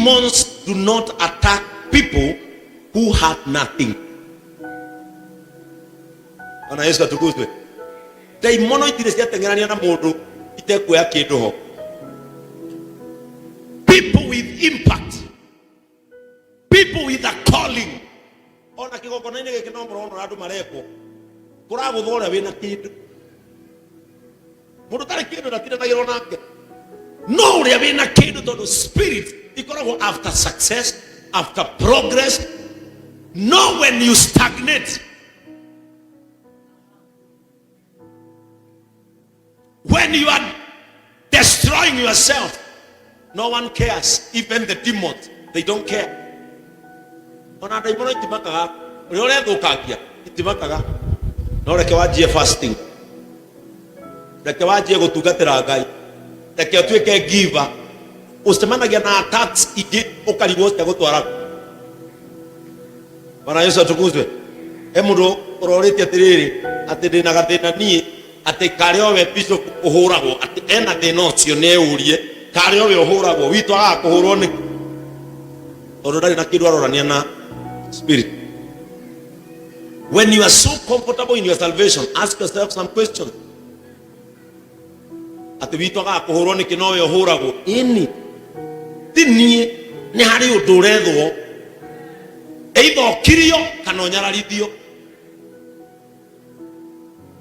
Demons do not attack people who have nothing. Bwana Yesu atukuzwe. Ndaimono itirĩ ciateng'erania na mũndũ itekuoya kĩndũ ho. People with impact, people with a calling. Ona kĩgongona-inĩ gĩkĩ no mũrona andũ marekwo kũragũthwo ũrĩa wĩna kĩndũ. Mũndũ ũtarĩ kĩndũ ndatindanagĩrwo nake, no ũrĩa wĩna kĩndũ, tondũ spirit ikoragwo after success, after progress. No when you stagnate, when you are destroying yourself, no one cares. Even the demons, they don't care. Ona ndaimono itimakaga ũrĩa ũrethũkangia, itimakaga. No reke wanjie fasting, reke wanjie gũtungatĩra Ngai, reke ũtuĩke giver, ũcemanagia na attacks ingĩ ũkarigwo cia gũtwara. Bwana Yesu atukuzwe. He mũndũ ũrorĩtie atĩrĩrĩ, atĩ ndĩna gathĩna niĩ, atĩ karĩ owe bishop ũhũragwo, atĩ ena thĩna ũcio, nĩ eurie karĩ owe ũhũragwo, witũ agaga kũhũrwo nĩkĩ? Tondũ ndarĩ na kĩndũ arorania na spirit. When you are so comfortable in your salvation, ask yourself some questions. Atĩ witũ agaga kũhũrwo nĩkĩ, nowe ũhũragwo? Ĩni, ti niĩ, nĩ harĩ ũndũ ũrethwo, either ũkirio kana ũnyararithio.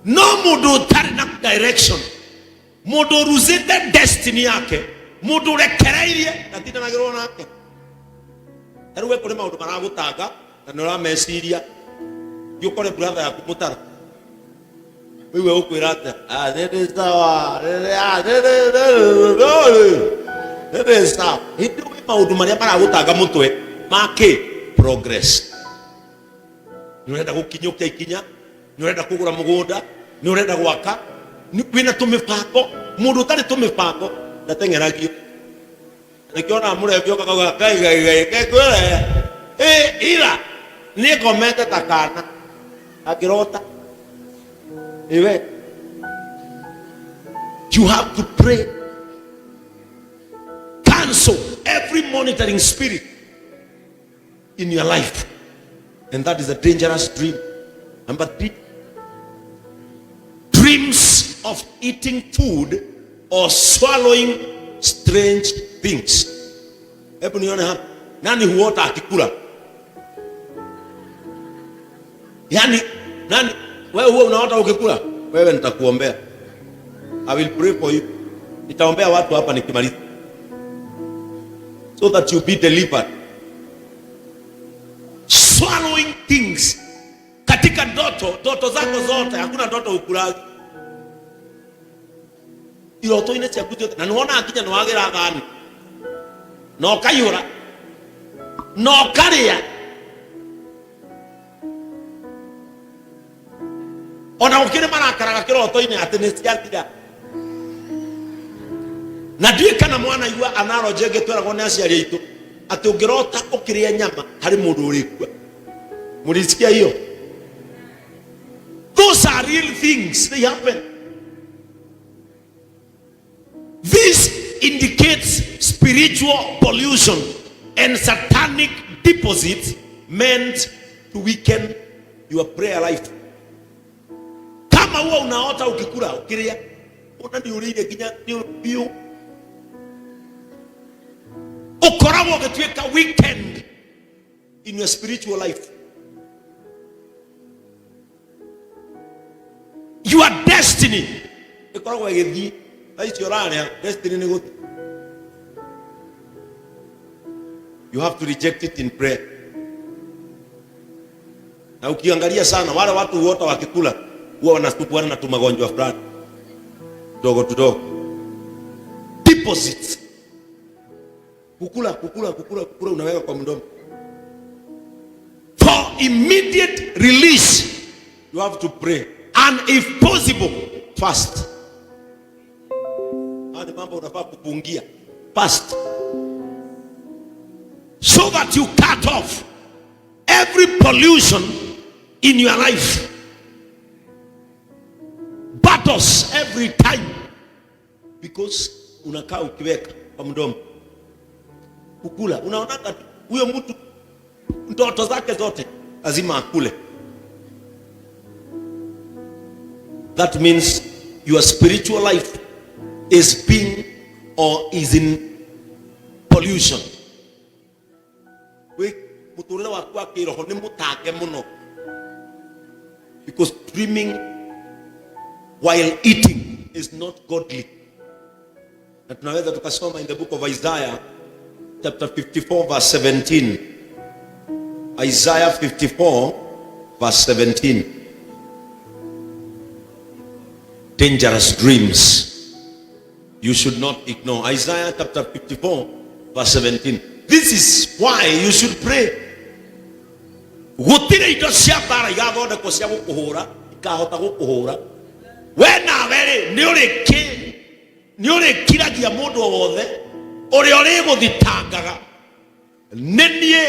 No mũndũ ũtarĩ na direction, mũndũ ũruzĩte destiny yake, mũndũ ũrekereirie, ndatindanagĩrwo nake. Ta rĩu we kũrĩ maũndũ maragũtanga na nĩ ũrameciria, thiĩ ũkore brother yaku mũtaro, wĩigue ũkwĩra atĩa? "Ah, nĩ sawa, ah, nĩ sawa." Hĩndĩ wĩ maũndũ marĩa maragũtanga mũtwe makĩ progress, nĩ ũrenda gũkinyũkia ikinya, nĩ ũrenda kũgũra mũgũnda, nĩ ũrenda gwaka, wĩna tũmĩbango. Mũndũ ũtarĩ tũmĩbango ndateng'eragio. Nĩkĩo ona mũrebi oka kauga, "Ngai, Ngai, Ngai, ngekwĩre ĩ ira niĩ ngomete ta kana akĩrota." Iwe, you have to pray, cancel every monitoring spirit in your life, and that is a dangerous dream. Number three, dreams of eating food or swallowing strange things. Hebu nione hapa, nani huota akikula? Yani nani wewe huwa unaota ukikula? Wewe nitakuombea. I will pray for you. Nitaombea watu hapa nikimaliza, so that you be delivered. Swallowing things katika ndoto, ndoto zako zote, hakuna ndoto ukulagi iroto-inĩ ciaku ciothe, na nĩwona nginya nĩwagĩra thani na ũkaihũra na ũkarĩa, ona gũkĩrĩ marakaraga kĩroto-inĩ atĩ nĩ ciathira. Na ndiũĩ kana mwanaigua analogy ĩngĩ tweragwo nĩ aciari aitũ, atĩ ũngĩrota ũkĩrĩa nyama, harĩ mũndũ ũrĩkua. Mũrisikia hiyo? Those are real things, they happen. This indicates spiritual pollution and satanic deposits meant to weaken your prayer life. Kama huwa unaota ukikula, ukiria, una nĩ ũrĩire nginya nĩ biũ, ũkoragwo ũgĩtuĩka weekend in your spiritual life. Your destiny ĩkoragwo ĩgĩthiĩ. Thaa icio ũrarĩa, destiny nĩ gũthiĩ. You have to reject it in prayer. Na ukiangalia sana, wale watu wote wakikula huwa wanasumbuana na tumagonjwa fulani tudogo tudogo. Deposits, kukula, kukula, kukula, kukula, unaweka kwa mdomo. For immediate release, you have to pray and, if possible, fast. Haya ni mambo unafaa kupungia. Fast so that you cut off every pollution in your life, battles every time, because unakaa ukiweka kwa mdomo. Kukula. Unaonanga tu huyo mtu ndoto zake zote lazima akule. That means your spiritual life is being or is in pollution. Wĩ mũtũrĩre waku wa kĩroho nĩ mũtange mũno, because dreaming while eating is not godly. Na tunaweza tukasoma in the book of Isaiah chapter 54 verse 17. Isaiah 54 verse 17. Dangerous dreams you should not ignore. Isaiah chapter 54 verse 17. This is why you should pray. Gũtirĩ indo cia mbara igathondekwo cia gũkũhũra ikahota gũkũhũra. We nawe rĩ, nĩ ũrĩkiragia mũndũ o wothe ũrĩa ũrĩgũthitangaga. Nĩ niĩ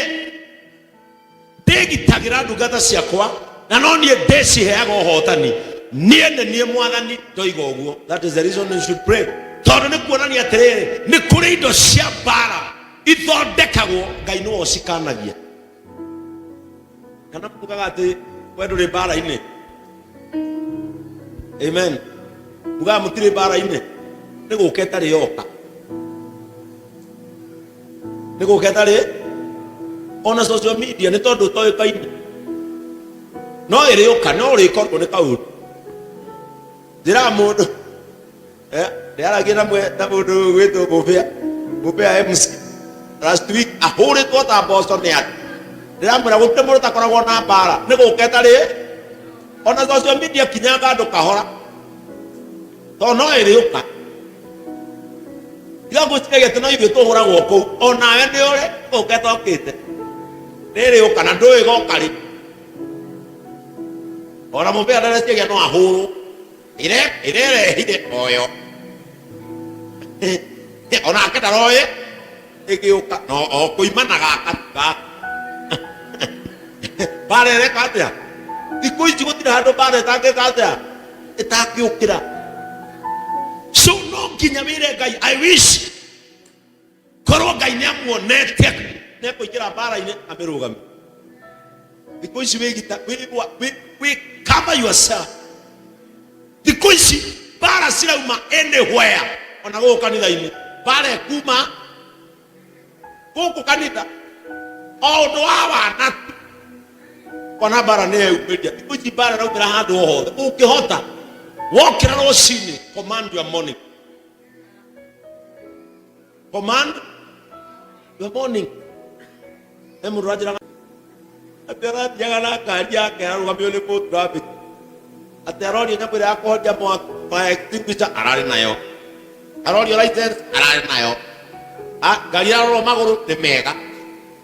ndĩgitagĩra ndungata ciakwa na no niĩ ndĩciheaga ũhotani. Niĩ nĩ niĩ Mwathani ndoiga ũguo. That is the reason you should pray. Tondũ nĩ kuonania atĩrĩrĩ, nĩ kũrĩ indo cia mbara ithondekagwo, Ngai nĩwe ũcikanagia. Kana mugaga atĩ we ndũrĩ mbara-inĩ? Amen. Mugaga mũtirĩ mbara-inĩ? Nĩ gũka ĩtarĩ yoka, nĩ gũka ĩtarĩ ona social media, nĩ tondũ ũtoĩkaine, no ĩrĩũka, no ũrĩkorwo nĩ kaũndũ. Njĩraga mũndũ, ndĩaragia na na mũndũ gwĩtwo Mũbĩa, Mũbĩa MC, last week ahũrĩtwo ta mboco nĩ andũ. Ndĩramwĩra gũtirĩ mũndũ ũtakoragwo na mbara, nĩ gũka ĩtarĩ ona social media. Kinyanga andũ kahora, tondũ no ĩrĩũka. Tiga gwĩciragia atĩ no ithuĩ tũhũragwo kũu, onawe nĩ ũrĩ gũka ĩtokĩte. Nĩ ĩrĩũka na ndũĩ goka rĩ. Ona mũbĩa ndareciria no ahũrwo ĩrerehire oyo, onake ndaroĩ ĩgĩũka no o kũimana gaka gaka. Mbara ĩreka atĩa thikũ ici? Gũtirĩ handũ mbara ĩtangĩka atĩa, ĩtangĩũkĩra. So no nginya wĩre Ngai, I wish korwo Ngai nĩ amuonete nĩekũingĩra mbara-inĩ amĩrũgamie. Thikũ ici wĩgita wĩ cover yourself. Thikũ ici mbara cirauma anywhere, ona gũkũ kanitha-inĩ mbara ĩkuma gũkũ kanitha o ũndũ wa wana tu, kona mbara nĩ yeyumĩria. Thikũ ici mbara ĩraumĩra handũ o hothe ũngĩhota. Wokĩra rũcinĩ, command your morning, command your morning. He mũndũ ũranjĩraga atĩ arathiaga na ngari yake ararũgamio nĩ mũtraffic, atĩ arorio nyamũ ĩrĩa ya kũhoria mwaki, fire extinguisher, ararĩ nayo, arorio license, ararĩ nayo. Ah, ngari ĩrarorwo magũrũ nĩ mega,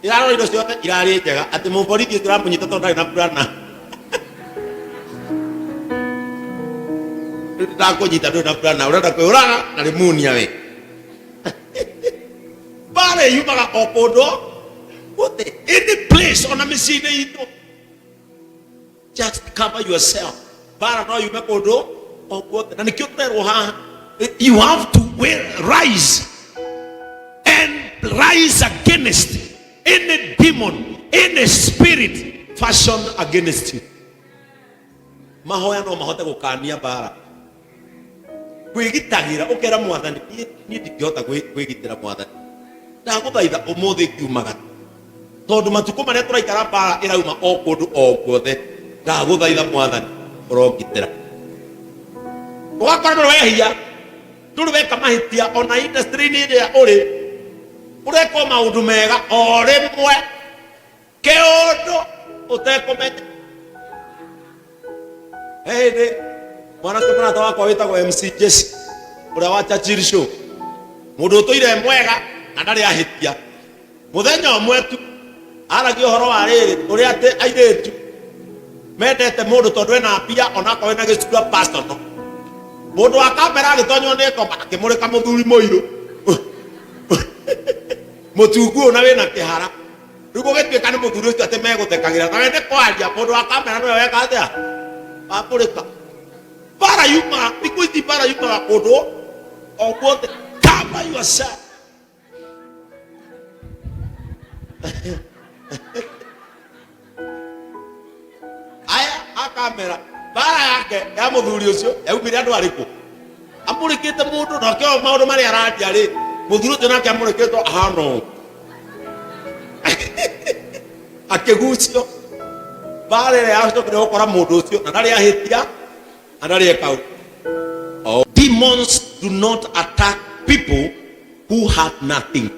ĩrarorwo indo ciothe irarĩ njega, atĩ mũborithi ũcio ũramũnyita tondũ ndarĩ na burana. Rĩu ndakũnyita ndũrĩ na burana, ũrenda kwĩyũraga na rĩmunia we. Mbara yumaga o kũndũ guothe, any place, ona mĩciĩ-inĩ itũ. Just cover yourself. Mbara no yume kũndũ o guothe, na nĩkĩo tũrerwo haha, you have to rise and rise against any demon, any spirit fashioned against you. Mahoya no mahote gũkania mbara, kwĩgitagĩra. Ũkera Mwathani, niĩ ndingĩhota kwĩgitĩra. Mwathani, ndagũthaitha ũmũthĩ ngiumaga, tondũ matukũ marĩa tũraikara mbara ĩrauma o kũndũ o guothe. Ndagũthaitha Mwathani, ũrongitĩra. Ũgakora ndũrĩ wehia, ndũrĩ weka mahĩtia, ona industry-inĩ ĩrĩa ũrĩ ũreka o maũndũ mega, o rĩmwe kĩũndũ ũtekũmenya. He hĩndĩ mwanake mũrata wakwa wĩtagwo MC Jesse, ũrĩa wa Churchill Show, mũndũ ũtũire mwega na ndarĩ ahĩtia, mũthenya ũmwe tu aragia ũhoro wa rĩrĩ, ũrĩa atĩ airĩtu mendete mũndũ tondũ ena mbia, onakorwo ena gĩcura personal. Mũndũ wa kamera agĩtonywo nĩ ngoma, akĩmũrĩka mũthuri mũirũ mũtungu ũyũ na wĩna kĩhara. Rĩu gũgĩtuĩka nĩ mũthuri ũcio atĩ megũthekagĩra na we nĩ kwaria. Mũndũ wa kamera nĩwe weka atĩa, wamũrĩka. Mbara yumaga thikũ ici, mbara yumaga kũndũ o guothe. Cover yourself. Aya akamera mbara yake ya muthuri ucio yaumire andu ariku amurikite mundu nake maundu maria araria ri muthuri ucio nake amurikitwo ahana ũũ. Akĩgucio mbara ĩrĩa yacokire gũkora mũndũ ũcio na ndarĩ ahĩtia na ndarĩ eka ũndũ. Demons do not attack people who have nothing.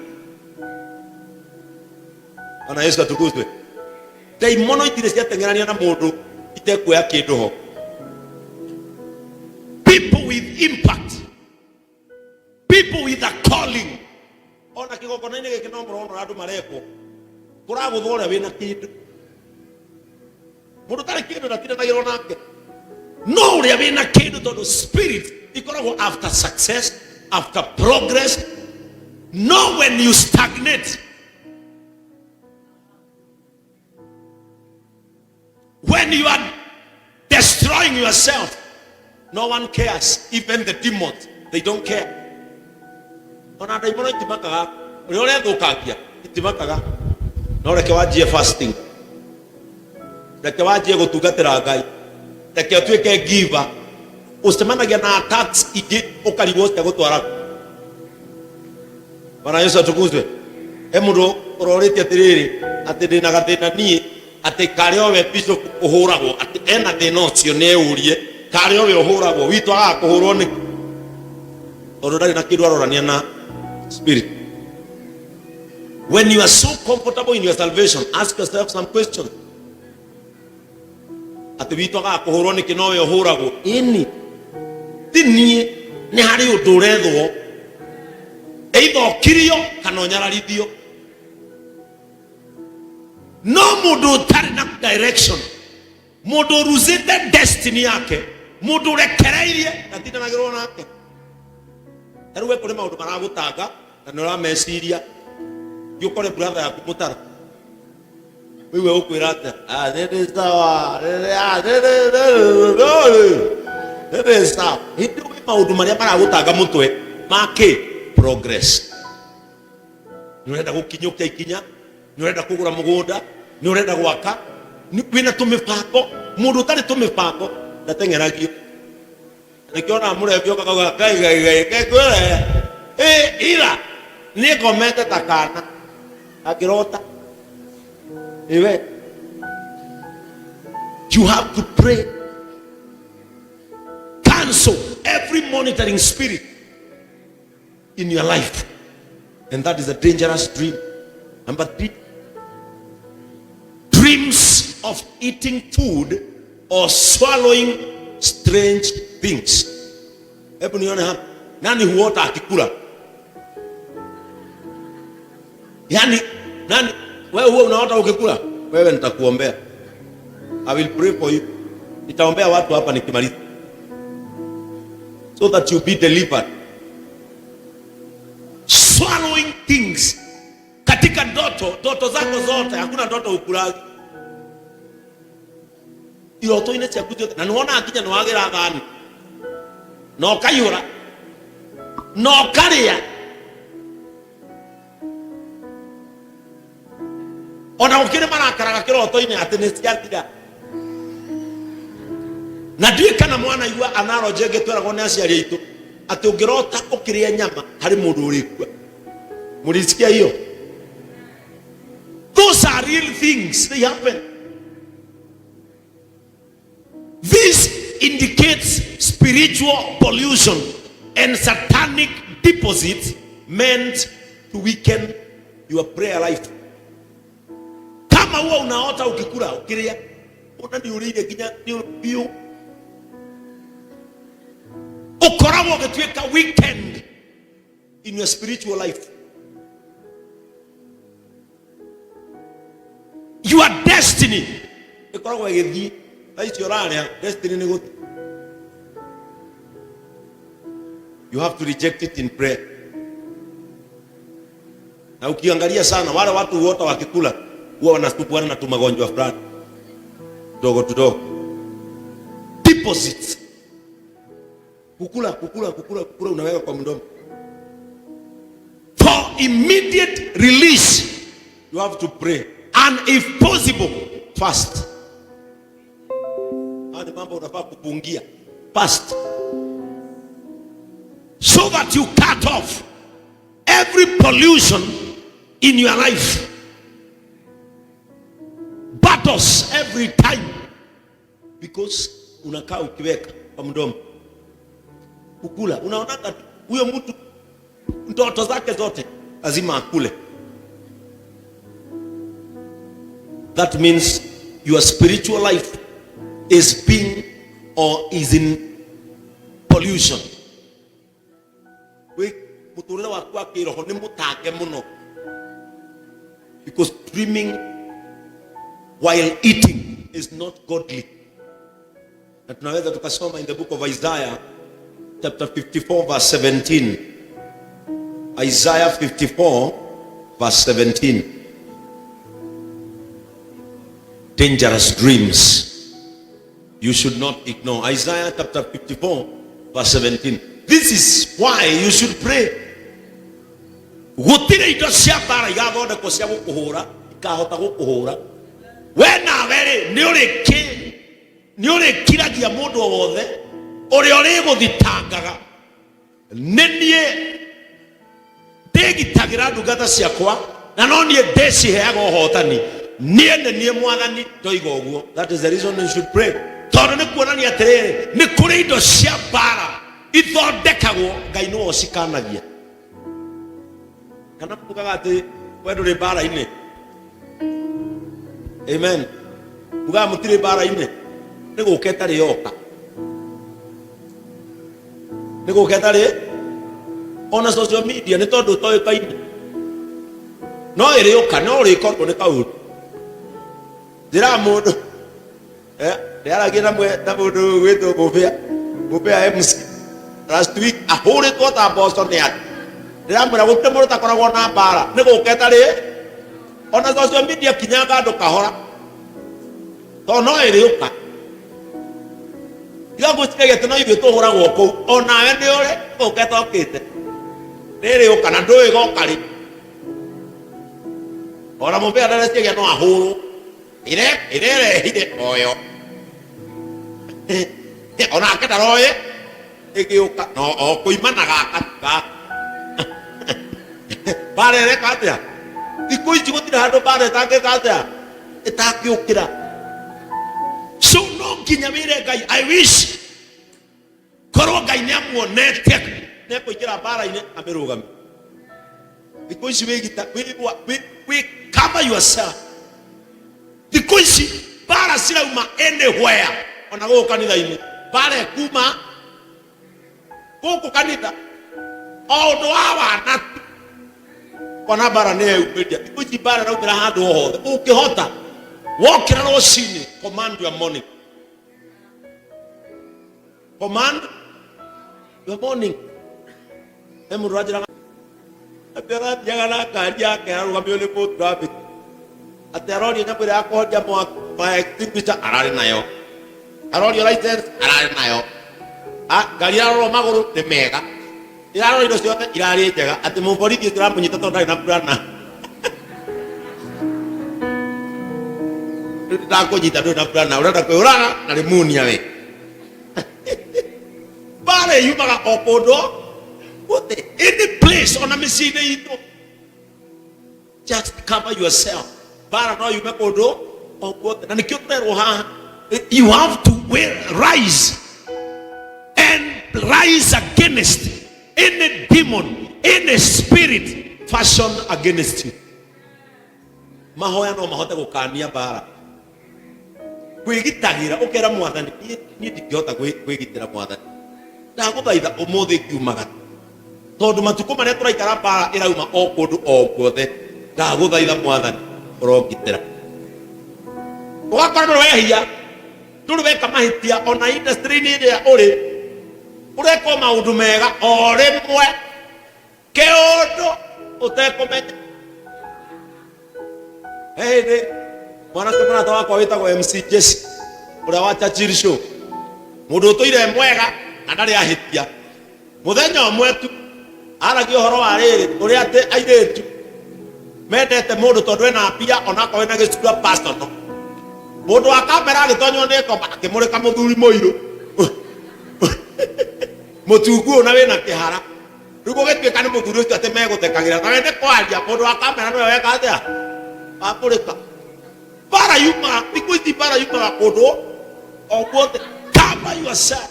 Bwana Yesu atukuzwe. Ndaimono itirĩ ciateng'erania na mũndũ itekuoya kĩndũ ho. People with impact, people with a calling. Ona kĩgongona-inĩ gĩkĩ no mũrona andũ marekwo kũragũthwo ũrĩa wĩna kĩndũ. Mũndũ ũtarĩ kĩndũ ndatindanagĩrwo nake, no ũrĩa wĩna kĩndũ, tondũ spirit ikoragwo after success, after progress. No when you stagnate, when you are destroying yourself, no one cares. Even the demons, they don't care. Ona ndaimono itimakaga ũrĩa ũrethũkangia, itimakaga. No reke wanjie fasting, reke wanjie gũtungatĩra Ngai, reke ũtuĩke giver, ũcemanagia na attacks ingĩ ũkarigwo cia gũtwara. Bwana Yesu atukuzwe. He mũndũ ũrorĩtie atĩrĩrĩ, atĩ ndĩna gathĩna niĩ, atĩ karĩ owe bishop ũhũragwo, atĩ ena thĩna ũcio nĩ eyũrie karĩ owe ũhũragwo, witũ agaga kũhũrwo nĩkĩ? Tondũ ndarĩ na kĩndũ arorania na spirit. When you are so comfortable in your salvation, ask yourself some questions. Atĩ witũ agaga kũhũrwo nĩkĩ nowe ũhũragwo? Ĩni ti niĩ, nĩ harĩ ũndũ ũrethwo, either ũkirio kana ũnyararithio. No mũndũ ũtarĩ na direction, mũndũ ũruzĩte destiny yake, mũndũ ũrekereirie, ndatindanagĩrwo nake. Ta rĩu we kũrĩ maũndũ maragũtanga na nĩ ũrameciria, thiĩ ũkore brother yaku mũtaro, wĩigue ũkwĩra atĩa? Ah, nĩ sawa, nĩ sawa. Hĩndĩ wĩ maũndũ marĩa maragũtanga mũtwe ma kĩ progress. Nĩ ũrenda gũkinyũkia ikinya, nĩ ũrenda kũgũra mũgũnda, nĩ ũrenda gwaka, wĩna tũmĩbango. Mũndũ ũtarĩ tũmĩbango ndateng'eragio. Nĩkĩo ona mũrebi okaga kauga ngai ngai ngai ngai kwĩre ĩ ira niĩ ngomete ta kana angĩrota iwe. You have to pray, cancel every monitoring spirit in your life, and that is a dangerous dream. Number 3, dreams of eating food or swallowing strange things. Hebu nione hapa, nani huota akikula? Yani nani wewe huwa unaota ukikula? Wewe nitakuombea. I will pray for you. Nitaombea watu hapa nikimaliza, so that you be delivered. Swallowing things katika ndoto, ndoto zako zote, hakuna ndoto ukulagi iroto-inĩ ciaku ciothe, na nĩwona nginya nĩwagĩra thani na ũkaihũra na ũkarĩa, ona gũkĩrĩ marakaraga kĩroto-inĩ atĩ nĩ ciathira. Na ndiũĩ kana mwana igua analogy ĩngĩ tweragwo nĩ aciari aitũ, atĩ ũngĩrota ũkĩrĩa nyama harĩ mũndũ ũrĩkua. Mũrisikia hiyo? Those are real things, they happen. This indicates spiritual pollution and satanic deposits meant to weaken your prayer life. Kama huwa unaota ukikula ukiria, una nĩ ũrĩire nginya nĩ biũ, ũkoragwo ũgĩtuĩka weekend in your spiritual life. Your destiny ĩkoragwo ĩgĩthiĩ thaa icio ũrarĩa, destiny nĩ gũthiĩ. You have to reject it in prayer. Na ukiangalia sana wale watu wote wakikula huwa wanasumbuana na tumagonjwa fulani tudogo tudogo. Deposits. Kukula, kukula, kukula, kukula, unaweka kwa mdomo. For immediate release. You have to pray and if possible fast. Haya ni mambo unafaa kupungia. Fast so that you cut off every pollution in your life, battles every time, because unakaa ukiweka kwa mdomo kukula. Unaonaka tu huyo mtu ndoto zake zote lazima akule. That means your spiritual life is being or is in pollution. Wĩ mũtũrĩre waku wa kĩroho nĩ mũtange mũno, because dreaming while eating is not godly. Na tunaweza tukasoma in the book of Isaiah chapter 54 verse 17. Isaiah 54 verse 17. Dangerous dreams you should not ignore. Isaiah chapter 54 verse 17. This is why you should pray. Gũtirĩ indo cia mbara igathondekwo cia gũkũhũra ikahota gũkũhũra. We nawe rĩ, nĩ ũrĩkiragia mũndũ o wothe ũrĩa ũrĩgũthitangaga. Nĩ niĩ ndĩgitagĩra ndungata ciakwa na no niĩ ndĩciheaga ũhotani. Niĩ nĩ niĩ Mwathani ndoiga ũguo. That is the reason you should pray. Tondũ nĩ kuonania atĩrĩrĩ, nĩ kũrĩ indo cia mbara ithondekagwo, Ngai nĩwe ũcikanagia. Kana mugaga atĩ we ndũrĩ mbara-inĩ. Amen. Mugaga mũtirĩ mbara-inĩ. Nĩ gũka ĩtarĩ yoka. Nĩ gũka ĩtarĩ ona social media nĩ tondũ ũtoĩkaine. No ĩrĩũka, no ũrĩkorwo nĩ kaũndũ. Njĩraga mũndũ ndĩaragia na na mũndũ gwĩtwo Mũbĩa, Mũbĩa MC last week ahũrĩtwo ta mboco nĩ andũ. Ndĩramwĩra gũtirĩ mũndũ ũtakoragwo na mbara, nĩ gũka ĩtarĩ ona social media kinyanga andũ kahora, tondũ no ĩrĩũka. Tiga gwĩciragia atĩ no ithuĩ tũhũragwo kũu, onawe nĩ ũrĩ gũka ĩtokĩte. Nĩ ĩrĩũka na ndũĩ goka rĩ. Ona Mũbĩa ndareciria no ahũrwo. Ĩrerehire oyo. Onake ndaroĩ ĩgĩũka no o kũimana gaka gaka. Mbara ĩreka atĩa? Thikũ ici gũtirĩ handũ mbara ĩtangĩka atĩa? Ĩtangĩũkĩra. So no nginya wĩre Ngai, I wish korwo Ngai nĩ amuonete nĩ ekũingĩra mbara-inĩ amĩrũgamie. Thikũ ici wĩgita, wĩ cover yourself. Thikũ ici mbara cirauma anywhere, ona gũkũ kanitha-inĩ mbara ĩkuma gũkũ kanitha o ũndũ wa wana tu. Kona mbara nĩ yeyumĩria. Thikũ ici mbara ĩraumĩra handũ o hothe. Ũngĩhota wokĩra rũcinĩ, command your morning. Command your morning. He mũndũ ũranjĩraga atĩ arathiaga na ngari yake arũgamio nĩ mũtraffic, atĩ arorio nyamũ ĩrĩa ya kũhoria mwaki, fire extinguisher, ararĩ nayo, arorio license, ararĩ nayo. Ngari ĩrarorwo magũrũ nĩ mega, ĩrarorwo indo ciothe irarĩ njega, atĩ mũborithi ũcio ũramũnyita tondũ ndarĩ na burana. Rĩu ndakũnyita ndũrĩ na burana, ũrenda kwĩyũraga na rĩmunia we. Mbara yumaga o kũndũ guothe, any place, ona mĩciĩ-inĩ itũ. Just cover yourself. Mbara no yume kũndũ o guothe, na nĩkĩo tũrerwo haha, you have to rise and rise against any demon, any spirit fashioned against you. Mahoya no mahote gũkania mbara. Kwĩgitagĩra, ũkera Mwathani, niĩ ndingĩhota kwĩgitĩra Mwathani, ndagũthaitha ũmũthĩ ngiumaga, tondũ matukũ marĩa tũraikara mbara ĩrauma o kũndũ o guothe, ndagũthaitha Mwathani ũrongitĩra. Ũgakora ndũrĩ wehia, ndũrĩ weka mahĩtia, ona industry-inĩ ĩrĩa ũrĩ ũrekwo maũndũ mega, o rĩmwe kĩũndũ ũtekũmenya. He hĩndĩ mwanake mũrata wakwa wĩtagwo MC Jesse ũrĩa wa Churchill Show, mũndũ ũtũire mwega na ndarĩ ahĩtia, mũthenya ũmwe tu aragia ũhoro wa rĩrĩ ũrĩa atĩ airĩtu Mendete mũndũ tondũ ena mbia onakorwo ena gĩcura personal. Mũndũ wa kamera agĩtonywo nĩ ngoma akĩmũrĩka mũthuri mũirũ mũtungu ũyũ na wĩna kĩhara. Rĩu gũgĩtuĩka nĩ mũthuri ũcio atĩ megũthekagĩra nawe nĩ kwaria mũndũ wa kamera nĩwe weka atĩa wamũrĩka. Mbara yumaga thikũ ici, mbara yumaga kũndũ o guothe. Cover yourself.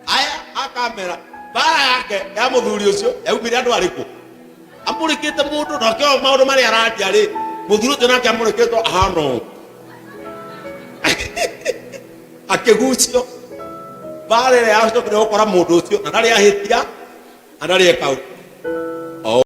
Aya akamera mbara yake ya mũthuri ũcio yaumire andũ arĩkũ amũrĩkĩte mũndũ nake o maũndũ marĩa araria rĩ, mũthuri ũcio nake amũrĩkĩtwo ahana ũũ akĩgucio. Mbara ĩrĩa yacokire gũkora mũndũ ũcio na ndarĩ ahĩtia na ndarĩ eka ũũ.